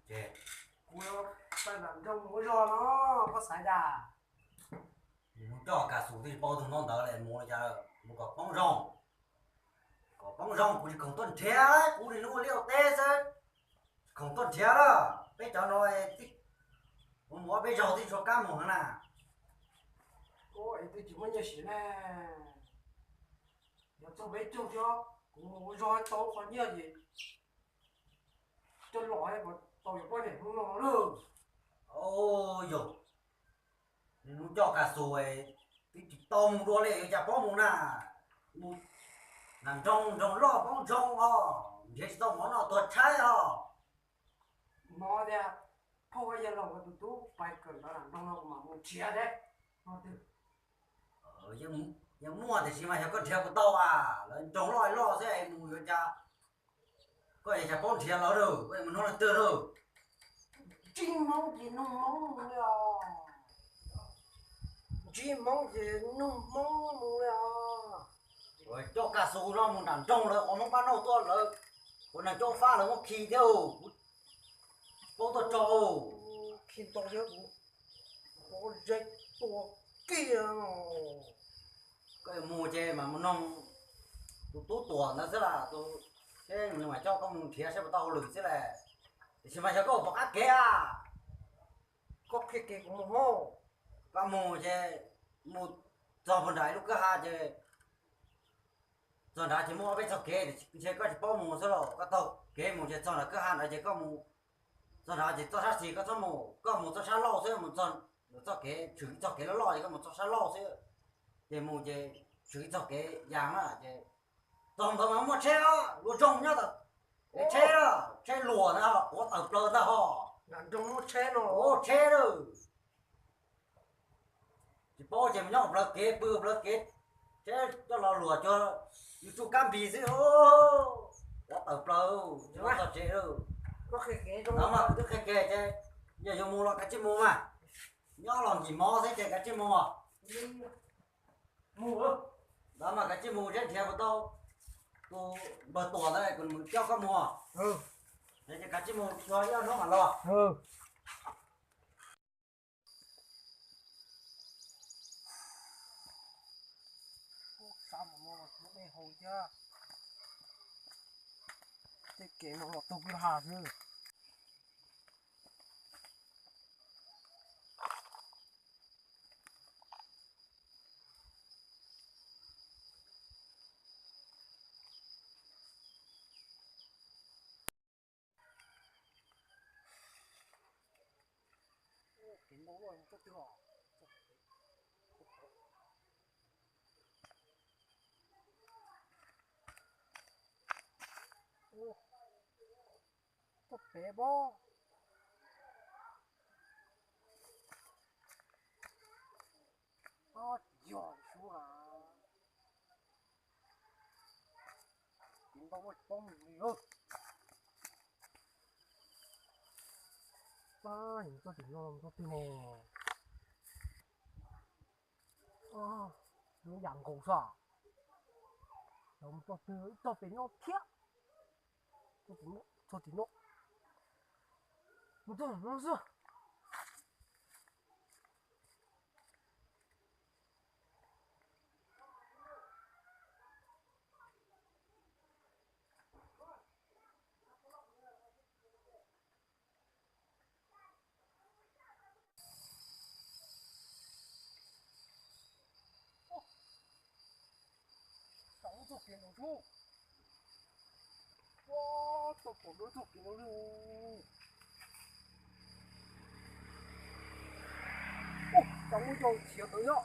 Ces kuv yuav pais nram nroog mus ua zog no, koj xav cas? Mus coj Kas Xus twb tsis paub tus no ntawd lawm, mus li cas, mus kom poob zoo. Kom poob zoo, kuv tsis khoom tuaj nrhiav, kuv niaj hnub ua liaj ua teb xwb, tsis khoom tuaj nrhiav lawm. Peb cov no, kuv mus ob peb zaug twb tsis tshua kam mus heev na. Es twb tsis muaj nyiaj siv ne, yog txog peb caug thiab, kuv mus ua zog tau qhov nyiaj ces coj los tau yuav poj niam hnub no lawm. Yog, mus coj Kas Xus twb tsis tau mus dua li, yuav cas paub mus na. Mus nram nroog, nroog loj poob zoo os, nrhiav tsis tau mov noj tuag tshaib os. Hnov tias phauj Yaj Laus tus tub pais kawm ntawv nram nroog no, kuv mam mus nrhiav seb. Yeej muaj tiam sis mas yog koj nrhiav puas tau a, lawv nroog loj loj xwb es mus yuav cas, koj yuav cas paub nrhiav lawv lawm, koj mus hnub leej twg lawm. Ntsib Hmoob ces nug Hmoob mus li os. Ntsib Hmoob ces nug Hmoob mus li os. Coj Kas Xus no mus nram nroog lawv ua Hmoob pab noj tuaj lawv, ua neeg coj fab lawv muab khi thiab, kuv tsis paub tuaj tso. Khi tau thiab kuv, kuv ze tua kiag. Koj mus ces mam mus noog tus tub Tuam ntawd xwb las, seb nws mam coj koj mus nrhiav seb puas tau hauj lwm xwb las. Tiam sis mas yog koj pom qab kev a, koj qhia kev kuv mus hauj. Koj mus ces mus txog puag nram ib lub kwj ha ces txog nrad ces muaj ob peb txoj kev, ntshe koj tsis paub mus xwb los koj taug kev mus ces txog nram kwj ha nrad ces koj mus, txog nrad ces txoj sab xis koj txhob mus, koj mus txoj sab laug xwb, mus txog txoj kev tshwm ib txoj kev loj loj ces koj mus txoj sab laug xwb. Ces mus ces tshwm ib txoj kev yas na ces txog ntawd mas muaj tsheb, luag zoo nyob tau, tsheb, tsheb luas ntag, quav tawm plaws ntag ho. Nram nroog muaj tsheb no, tsheb lawm. Tsis paub ces mus nyob plawv kev pw plawv kev, tsheb coj los luas cuag yus tsuj kab npis xwb. Quav tawm plaws, tsis txog tsev lawm. Koj qhia kev, no mas kuv twb qhia kev ces yog yuav mus los kav tsij mus mas. Nyob los nkim mov xwb ces kav tsij mus. Mus, no mas kav tsij mus seb nrhiav puas tau tus npawg Tuam ntawd kuv mam coj koj mus. Ces kav tsij mus txog ib ob hnub mam los. Xav mus no los tsuav dej haus thiab. Tej kev no los taug kwj ha xwb. Kev ntau loj txoj twg os. Txoj pem pob. Ob, yog suab a. Kev ntau loj tsis paub mus li. Pab, txoj tim no mus txoj twg no? Lub yam nkaus xwb. Los mus txoj twg, ib txoj pem no thiab. Txoj tim no, mus txoj no xwb. Tau txoj kev no, tau pom lub txoj kev no li. Tau muab coj khiav tawm nyob.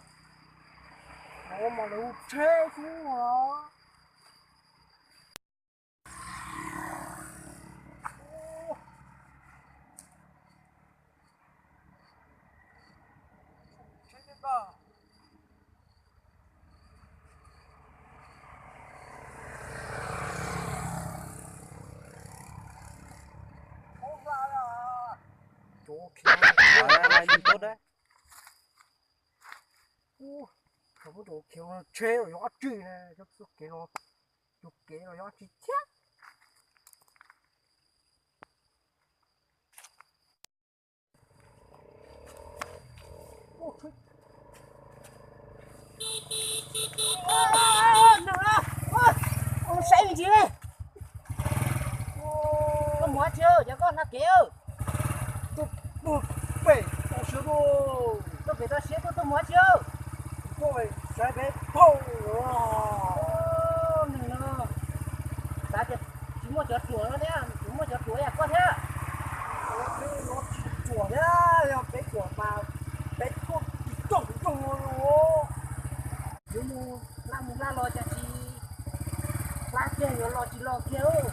No mas lawv hu tsheb xwb os. Ub, muab rau khiav tsheb yog dab tsi ne, txoj kev no. Tus kev los yog tsis thiab. Saib me ntsis, koj mus dab tsi, cov koj hla kev. Tuaj pem toj siab tuaj, tuaj pem toj siab tuaj, tuaj mus dab tsi? Tuaj saib peb phauj. Nws no xav tias tsis muaj cov ruam no thiab, tsis muaj cov ruam yam koj thiab. Peb no tsis ruam thiab, yog peb ruam mas peb tuaj tsis txog kuv rooj no los. Yuav mus laj mus laj los cas tsis hlab kiag, yuav los tsis los kiag.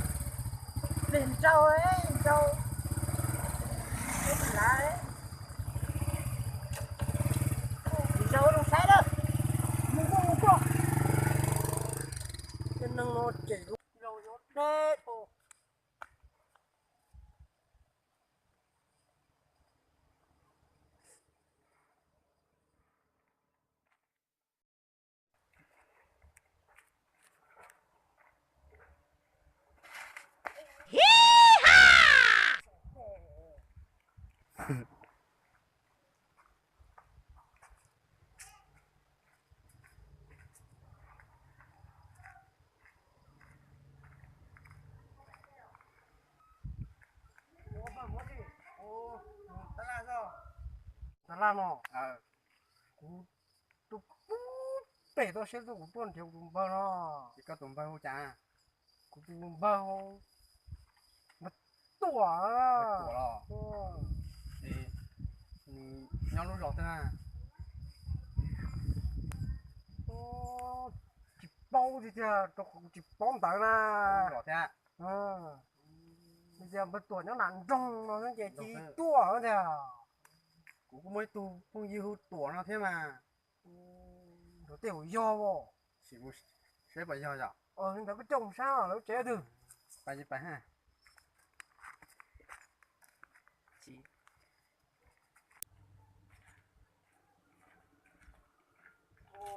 Plig nrau nrau, peb tsis lav. Tsis nrau zoo saib lawm. Mus koj, mus koj. Tej neeg no ces zoo zoo deb dhau. Tab laj no, kuv tuaj pem toj siab tuaj, kuv tuaj nrhiav kuv tus npawg no. Koj tus npawg hu cas? Kuv tus npawg Npawg Tuam. Npawg Tuam los? Nws nyob lub zos twg na? Tsis paub tiag tiag, rau qhov kuv tsis paub ntawv na. Zos thiab. Tias Npawg Tuam nyob nram nroog no ces tsis tuaj tiag. Kuv kuj muaj ib tug phooj ywg hu Tuam no thiab mas. Nrog tej ua yog os. Saib puas yog yom? Ntawd koj coj mus saib lawv tsev twg. Pais pais ha.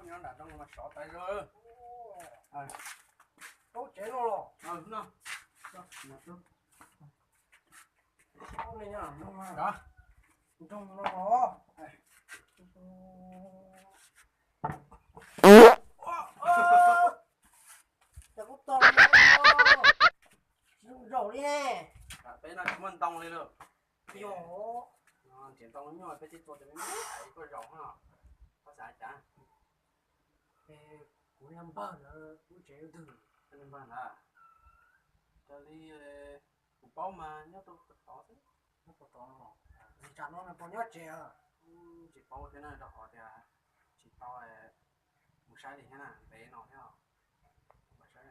Nyob nram nroog mas sov tas zog. Paub tsev no los? Nroog no los. Cas kuj tau zoo zaum li ne. Peb no tsis muaj ntoo li lawm. Yog nrhiav ntoo nyuaj peb thiaj tua tau me me ib koj zaum no. Koj xav cas? Kuv yog npawg ntawd lub tsev twg? Npawg ntawd, raws li kuv paub mas nyob rau puag tod xwb. Nyob puag tod no los? Tsam no nws puas nyob tsev? Tsis paub thiab na, rau qhov tias tsis tau mus saib li thiab na, ntev no thiab.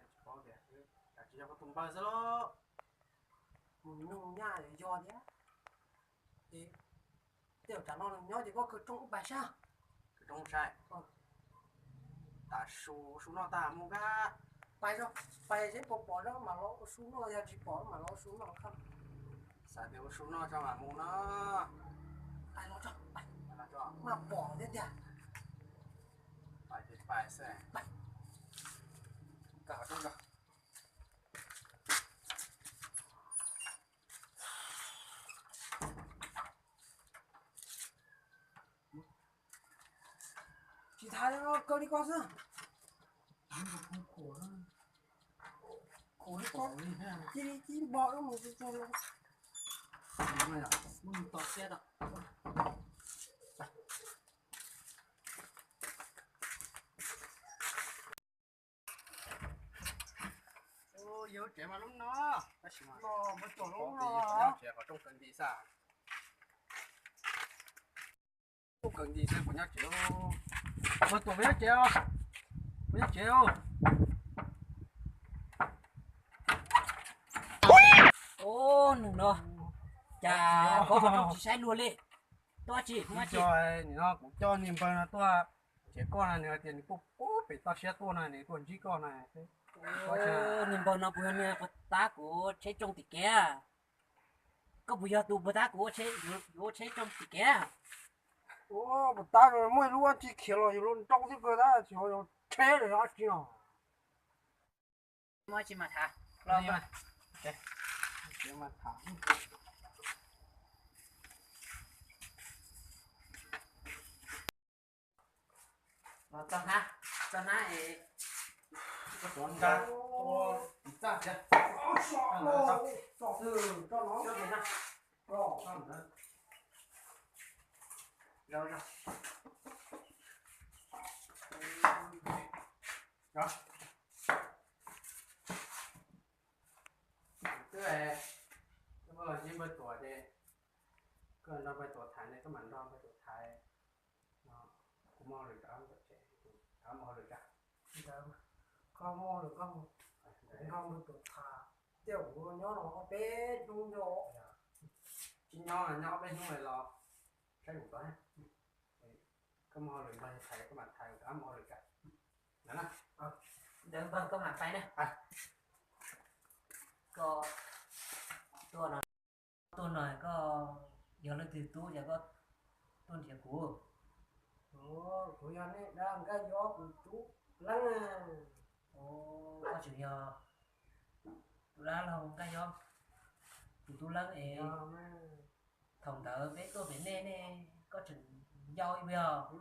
Tsis paub tias, cas tsis yog koj tus npawg xwb lauj. Mus nyuj nyaj yog thiab. Tej zaum tsam no nws nyob ces koj khawv rooj wb pais saib. Khawv rooj saib. Tas su, su noj tag mus nkag. Pais tso, pais seb puas pom tso mam los ua su noj, yog tsis pom mam los ua su noj. Xav tias ua su noj tso mam mus no. Pais los tso, pais. Maj pom thiab tiag. Pais ces pais xwb. Nkag qhov rooj tso. Tsis tas li, kaw li ko xwb. Khuv li ko, cia li cib npo mus tsuag tsuag. Yog lub tsev mas lub no, tab sis mas npawg Tuam lub no, tsev qhov rooj kawg nti xwb. Rooj kawg nti xwb, puas nyob tsev? Npawg Tuam, puas nyob tsev os? Puas nyob tsev os? Ub, nws no, cas koj ho tsis saib luag li? Tuaj tsis, tuaj tsis. Nim no kuv coj niag npawg no tuaj tsev koj na, nws hais tias nws tuaj pem toj siab tuaj na, nws tuaj ntsib koj na. Niag npawg no puas yog niag puag ta kuv tsheb tsoo tim kev? Koj puas yog tus puag ta kuv yuav ua tsheb tsoo tim kev? Puag ta muaj ib lub dab tsi khiav los yus los nrau xwb kawg tab sis yog tsheb los yog dab tsi no. Muab tsis mas tham los. Los txog hnab, txog hnab es. Twb, koj los npawg Tuam ces, koj nrog npawg Tuam thaiv ne, koj mam nrog npawg Tuam thaiv. Kuv muaj hauj lwm rau, rau muaj hauj lwm rau. Koj muaj hauj lwm koj mus, nrog npawg Tuam tham, tiaj kuv nyob no ob peb hnub nrog. Tsis nyob, nyob ob peb hnub los saib kuv tod. Koj muaj hauj lwm npawg thaiv, koj mam thaiv, koj muaj hauj lwm rau. Ntawd npawg koj mam pais na. Koj tuaj no, tuaj no koj yog leej twg tub es koj tuaj nrhiav kuv? Kuv yog nej dab Nkaj Yob tus tub leej. Koj tseem yog tus dab laug Nkaj Yob tus tub leej es. Thaum ntawd peb tuaj pem nej ne, koj tseem yau ib pliag. Koj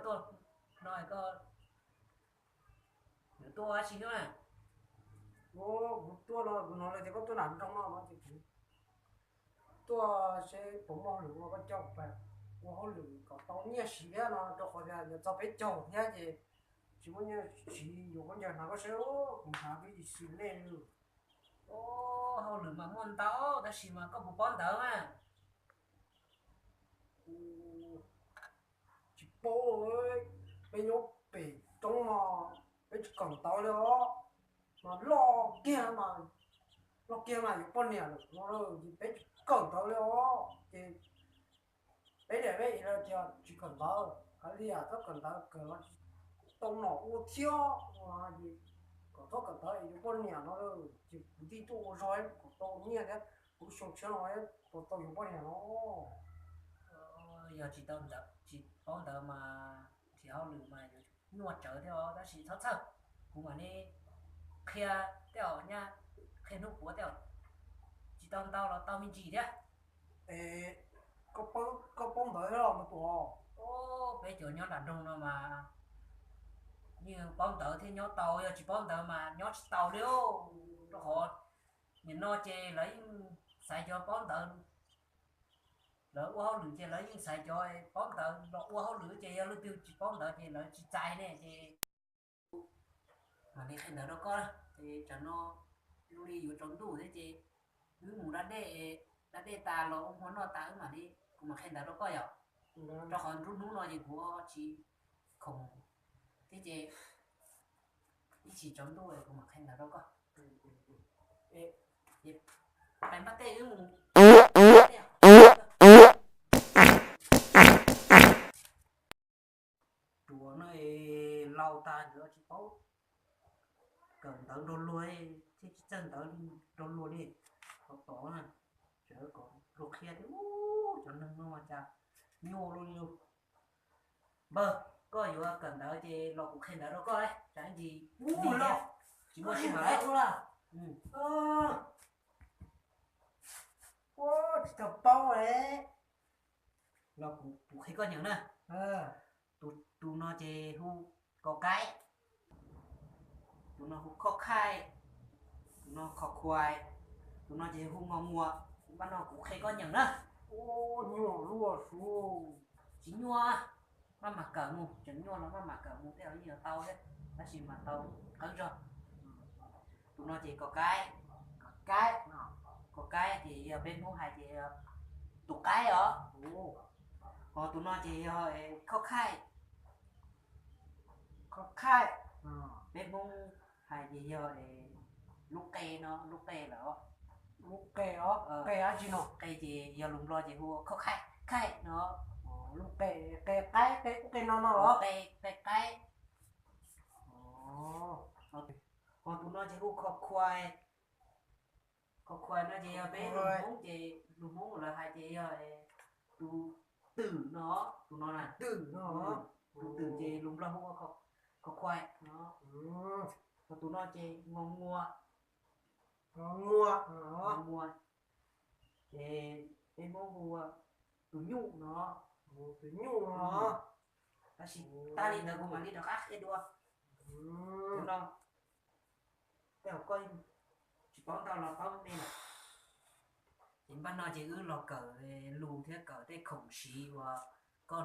tuaj no koj yuav tuaj ua dab tsi hnub na? Kuv tuaj no kuv hnov lawv tias koj tuaj nram nroog no no ces kuv tuaj seb puas muaj hauj lwm ua, koj coj kuv pais ua hauj lwm kom tau nyiaj siv thiab no, rau qhov tias yuav txog peb caug thiab ces tsis muaj nyiaj siv, yuav khaub ncaws hnav koj seb, kuv hnav twb tsis siv nej li. Hauj lwm mas muaj ntau tab sis mas koj puas paub ntawv mas? Tsis paub, peb nyob pem roob no peb tsis kawm ntawv li os, mas loj kiag mas, loj kiag mas yuav poj niam lawm no ces peb tsis kawm ntawv li os ces peb niam peb txiv lawv tias tsis kawm ntawv, kav liam txhob kawm ntawv, kawm los tsis tau nom ua thiab, es kom txhob kawm ntawv es yuav poj niam no ces kuv thiaj tuaj ua zog kom tau nyiaj thiab, kuv xyoo tshiab no kom tau yuav poj niam no. Yog tsis tau ntawv, tsis paub ntawv mas nrhiav hauj lwm mas yuav nyuaj tsawv thiab os, tab sis txhob txhawj, kuv mam li qhia tej zaum nyab, qhia hnub puav tej zaum tsis tau ntau los tau me ntsis thiab. Es koj paub ntawv thiab los mas Tuam? Peb cov nyob nram nroog no mas yeej paub ntawv thiab nyob tau, yog tsis paub ntawv mas nyob tsis tau li. Rau qhov nim no ces lawv yeej xaiv cov paub ntawv, lawv ua hauj lwm ces lawv yeej xaiv cov paub ntawv los ua hauj lwm, ces yog leej twg tsis paub ntawv ces lawv tsis txais ne ces. Mam li qhia ntawv rau koj, es tsam no zoo li yuav tsaus ntuj thiab ces wb mus da dej, da dej tas los ua hmo noj tas wb mam li, kuv mam qhia ntawv rau koj yom. Rau qhov nruab hnub no ces kuv tsis khoom thiab ces ib chim tsaus ntuj kuv mam qhia ntawv rau koj. Pais npaj tej wb mus. Tuam no es laus tas ntawd tsis paub kawm ntawv nrog luag thiab tsis txawj ntawv nrog luag li. Thaum tod na, tseem kom luag qhia thiab, cov neeg no mas cas nyuaj luaj li. Npawg, koj yuav kawm ntawv ces los kuv qhia ntawv rau koj, tsam ib ntsis tsis muaj sij hawm. Tsis tau paub li. Los kuv qhia koj nyeem na. Tus no ces hu Kos Kaib, tus no hu Khoj Khaij, tus no Khos Khuais, tus no ces hu Ngos Nguas. Npaj no kuv qhia koj nyeem na. Nyuaj luaj su. Tsis nyuaj, maj mam kawm mus, tseem nyuaj los maj mam kawm mus tej zaum yeej yuav tau thiab, tab sis mas tau qawb zog. Tus no ces Kos Kaib, Kos Kaib, Kos Kaib ces yog peb Hmoob hais ces tus qaib os. Ho tus no ces yog Khoj Khaij, Khoj Khaij, peb Hmoob hais ces yog lub qe no, lub qe lawm. Lub qe os, qe dab tsi no? Qe ces yog lus Nplog ces hu Khoj Khaij, Khaij no. Lub qe, qe qaib, qe ub qe no no los? Qe, qe qaib. Ho tus no ces hu Khos Khuais. Khos Khuais no ces yog peb lus Hmoob ces, lus Hmoob lawv hais ces yog tus twm no, tus no na. Twm no, tus twm ces lus Nplog hu ua Khos Khuais no. Tus no ces Ngos Muas. Ngos Muas. Ces peb Hmoob hu ua tus nyuj no. Tus nyuj no. Tab sis tag li ntawd kuv mam li rov qab qhia dua. Tus no tej zaum koj tsis paub ntau los paub me lawm. Ces npaj no ces wb los kawm lus thiab kawm tej khoom siv uas koj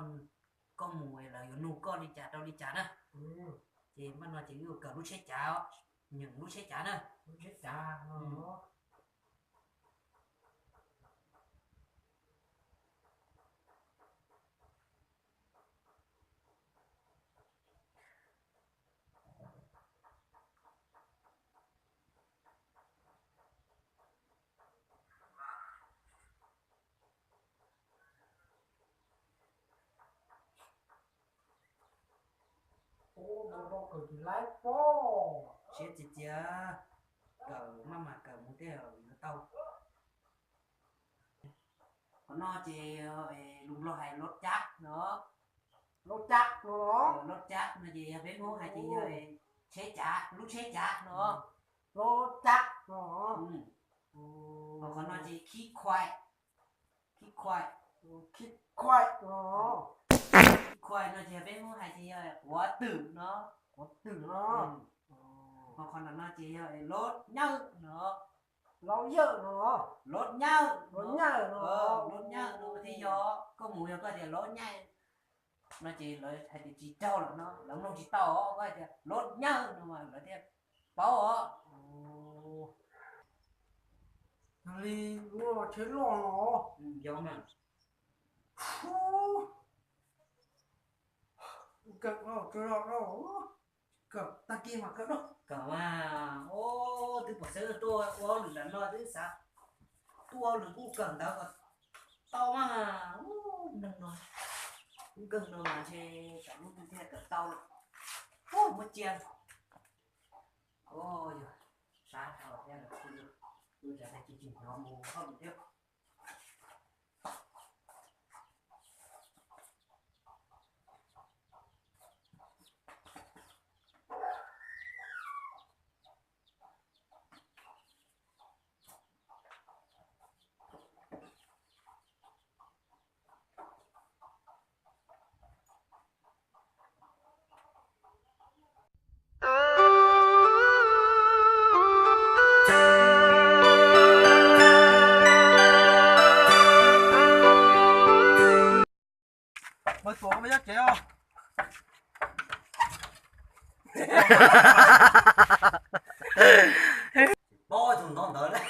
mus lawv yuav nug koj li cas rau li cas na. Ces npaj no ces wb yuav kawm lub tsheb cav, nyeem lub tsheb cav na. Siab txias txias, kawm maj mam kawm mus thiaj yuav tau. Qhov no ces lus Nplog hais lub cab no. Lub cab no. Lub cab no ces yog peb Hmoob hais ces yog tsheb cav, lub tsheb cav no. Lub cab no. Ho qhov no ces khib khuais. Khib khuais. Khib khuais no. Khib khuais no ces yog peb Hmoob hais ces yog quav twm no. Quav twm no. Ho qhov no ces yog lub nyawj no. Lub nyawj no. Lub nyawj no. Lub nyawj no thiaj yog koj mus yog koj tias lub nyawj no ces lawv hais tias tsis raug lawm no, lawv mloog tsis tau os, koj hais tias lub nyawj no mas lawv thiaj paub os. Yog li lub tsheb loj no. Yog mas. Kawm los kawm los, kawm tag kis mas kawm los. Kawm mas, o, twb pom xeeb tuaj ua hauj lwm ntawm no twb xav tuaj ua hauj lwm kuj kawm ntawv kom tau mas. Neeg no, lub nkeeg no mas ntshe tsam lub twg thiaj kawm tau. Muab cia. O, yog sab dhau thiab, wb tsam tag kis tsis hnov mus hauj lwm thiab. Mawg tuam mawg nyob tsev os. Paub tus ntawd ntawd lawm.